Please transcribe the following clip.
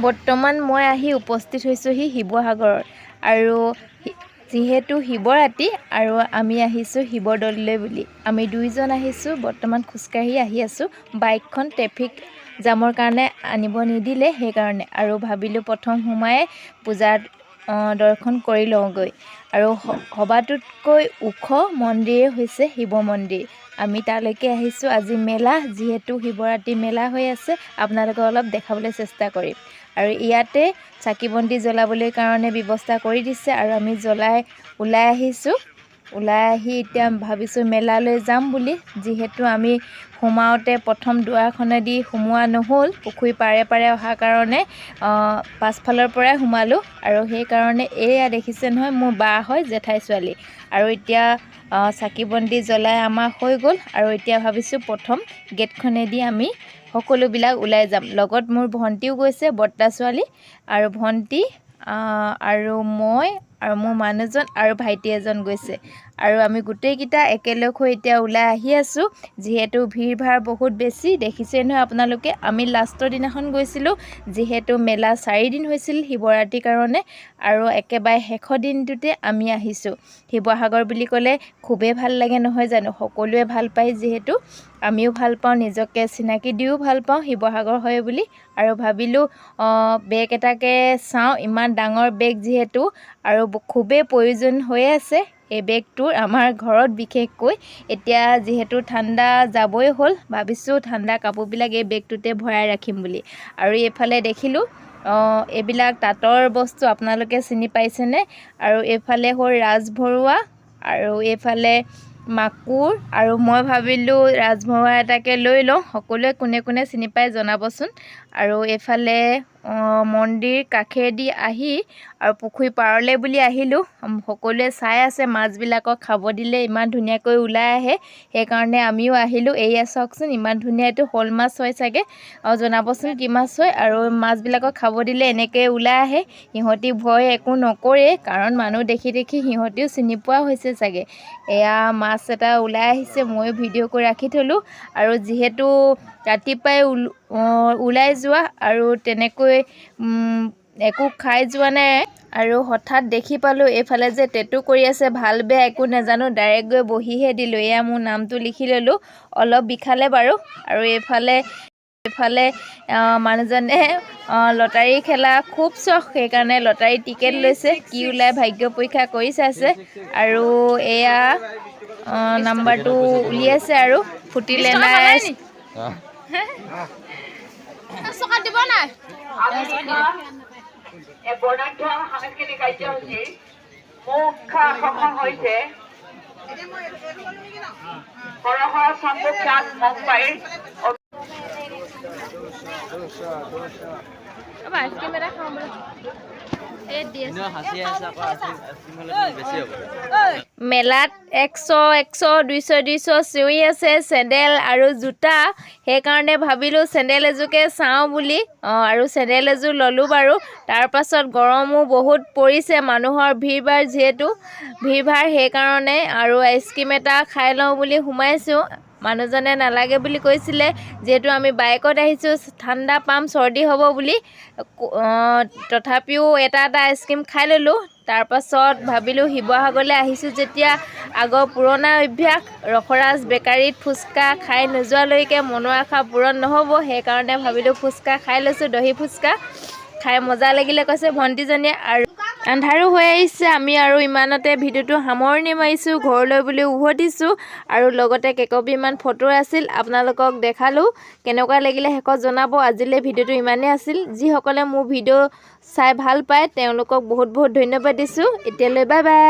বৰ্তমান মই আহি উপস্থিত হৈছোঁহি শিৱসাগৰত আৰু যিহেতু শিৱৰাত্ৰি আৰু আমি আহিছোঁ শিৱদৌললৈ বুলি। আমি দুইজন আহিছোঁ, বৰ্তমান খোজকাঢ়ি আহি আছোঁ। বাইকখন ট্ৰেফিক জামৰ কাৰণে আনিব নিদিলে, সেইকাৰণে আৰু ভাবিলোঁ প্ৰথম সোমাই পূজাত দৰ্শন কৰি লওঁগৈ। আৰু সবাতোতকৈ ওখ মন্দিৰেই হৈছে শিৱ মন্দিৰ। আমি তালৈকে আহিছোঁ। আজি মেলা, যিহেতু শিৱৰাত্ৰি মেলা হৈ আছে, আপোনালোকক অলপ দেখাবলৈ চেষ্টা কৰিম। আৰু ইয়াতে চাকি বন্তি জ্বলাবলৈ কাৰণে ব্যৱস্থা কৰি দিছে আৰু আমি জ্বলাই ওলাই আহিছোঁ। ওলাই আহি এতিয়া ভাবিছোঁ মেলালৈ যাম বুলি। যিহেতু আমি সোমাওঁতে প্ৰথম দুৱাৰখনেদি সোমোৱা নহ'ল, পুখুৰী পাৰে পাৰে অহাৰ কাৰণে পাছফালৰ পৰাই সোমালোঁ। আৰু সেইকাৰণে এয়া দেখিছে নহয়, মোৰ বা হয়, জেঠাই ছোৱালী। আৰু এতিয়া চাকি বন্তি জ্বলাই আমাৰ হৈ গ'ল আৰু এতিয়া ভাবিছোঁ প্ৰথম গেটখনেদি আমি সকলোবিলাক ওলাই যাম। লগত মোৰ ভণ্টিও গৈছে, বৰ্তা ছোৱালী। আৰু ভণ্টি আৰু মই আৰু মোৰ মানুহজন আৰু ভাইটি এজন গৈছে আৰু আমি গোটেইকেইটা একেলগ হৈ এতিয়া ওলাই আহি আছোঁ। যিহেতু ভিৰ ভাৰ বহুত বেছি, দেখিছে নহয় আপোনালোকে। আমি লাষ্টৰ দিনাখন গৈছিলোঁ, যিহেতু মেলা 4 দিন হৈছিল শিৱৰাত্ৰিৰ কাৰণে আৰু একেবাৰে শেষৰ দিনটোতে আমি আহিছোঁ। শিৱসাগৰ বুলি ক'লে খুবেই ভাল লাগে, নহয় জানো? সকলোৱে ভাল পায় যিহেতু, আমিও ভাল পাওঁ, নিজকে চিনাকি দিও ভাল পাওঁ শিৱসাগৰ হয় বুলি। আৰু ভাবিলোঁ বেগ এটাকে চাওঁ। ইমান ডাঙৰ বেগ যিহেতু আৰু খুবেই প্ৰয়োজন হৈ আছে এই বেগটোৰ আমাৰ ঘৰত বিশেষকৈ। এতিয়া যিহেতু ঠাণ্ডা যাবই হ'ল, ভাবিছোঁ ঠাণ্ডা কাপোৰবিলাক এই বেগটোতে ভৰাই ৰাখিম বুলি। আৰু এইফালে দেখিলোঁ এইবিলাক তাঁতৰ বস্তু, আপোনালোকে চিনি পাইছেনে? আৰু এইফালে হ'ল ৰাজভৰোৱা আৰু এইফালে মাকুৰ। আৰু মই ভাবিলোঁ ৰাজভৰোৱা এটাকে লৈ লওঁ। সকলোৱে কোনে কোনে চিনি পায় জনাবচোন। আৰু এইফালে মন্দিৰ কাষেদি আহি আৰু পুখুৰী পাৰলৈ বুলি আহিলোঁ। সকলোৱে চাই আছে, মাছবিলাকক খাব দিলে ইমান ধুনীয়াকৈ ওলাই আহে, সেইকাৰণে আমিও আহিলোঁ। এয়া চাওকচোন, ইমান ধুনীয়া, এইটো শ'ল মাছ হয় চাগে। অঁ, জনাবচোন কি মাছ হয়। আৰু মাছবিলাকক খাব দিলে এনেকৈ ওলাই আহে, সিহঁতি ভয় একো নকৰে, কাৰণ মানুহ দেখি দেখি সিহঁতিও চিনি পোৱা হৈছে চাগে। এয়া মাছ এটা ওলাই আহিছে, ময়ো ভিডিঅ' কৰি ৰাখি থ'লোঁ। আৰু যিহেতু ৰাতিপুৱাই ওলাই যোৱা আৰু তেনেকৈ একো খাই যোৱা নাই আৰু হঠাৎ দেখি পালোঁ এইফালে যে টেটু কৰি আছে। ভাল বেয়া একো নাজানো, ডাইৰেক্ট গৈ বহিহে দিলোঁ। এয়া মোৰ নামটো লিখি ল'লোঁ, অলপ বিষালে বাৰু। আৰু এইফালে মানুহজনে লটাৰী খেলা খুব চখ, সেইকাৰণে লটাৰী টিকেট লৈছে। কি ওলাই ভাগ্য পৰীক্ষা কৰি চাইছে। আৰু এয়া নাম্বাৰটো উলিয়াইছে আৰু ফুটিলে নাই। চকাত দিব নাই। এই বৰ্ণাঢ্য সাংস্কৃতিক কাৰ্যসূচীৰ মুখ্য আকৰ্ষণ হৈছে হৰহৰ শম্ভুখ্যাত মুম্বাইৰ আইচক্ৰীম এটা খাওঁ বোলে, এই দি আছে। হাসি আছে আকৌ, আইচক্ৰীম খালে বেছি হ'ব। মেলাত 100 100, 200 200 চিঞৰি আছে চেণ্ডেল আৰু জোতা। সেইকাৰণে ভাবিলোঁ চেণ্ডেল এযোৰকে চাওঁ বুলি। অঁ, আৰু চেণ্ডেল এযোৰ ল'লোঁ বাৰু। তাৰপাছত গৰমো বহুত পৰিছে, মানুহৰ ভিৰ ভাৰ যিহেতু ভিৰ ভাৰ, সেইকাৰণে আৰু আইচক্ৰীম এটা খাই লওঁ বুলি সোমাইছোঁ। মানুহজনে নালাগে বুলি কৈছিলে, যিহেতু আমি বাইকত আহিছোঁ, ঠাণ্ডা পাম, চৰ্দি হ'ব বুলি। তথাপিও এটা এটা আইচক্ৰীম খাই ল'লোঁ। তাৰপাছত ভাবিলোঁ শিৱসাগৰলৈ আহিছোঁ যেতিয়া আগৰ পুৰণা অভ্যাস, ৰসৰাজ বেকাৰীত ফুচকা খাই নোযোৱালৈকে মনৰ আশা পূৰণ নহ'ব। সেইকাৰণে ভাবিলোঁ ফুচকা খাই লৈছোঁ। দহি ফুচকা খাই মজা লাগিলে কৈছে ভণ্টিজনীয়ে। আৰু আন্ধাৰো হৈ আহিছে, আমি আৰু ইমানতে ভিডিঅ'টো সামৰণি মাৰিছোঁ, ঘৰলৈ বুলি উভতিছোঁ। আৰু লগতে কেইকপিমান ফটো আছিল, আপোনালোকক দেখালোঁ। কেনেকুৱা লাগিলে শেষত জনাব। আজিলৈ ভিডিঅ'টো ইমানেই আছিল। যিসকলে মোৰ ভিডিঅ' চাই ভাল পায়, তেওঁলোকক বহুত বহুত ধন্যবাদ দিছোঁ। এতিয়ালৈ বাই বাই।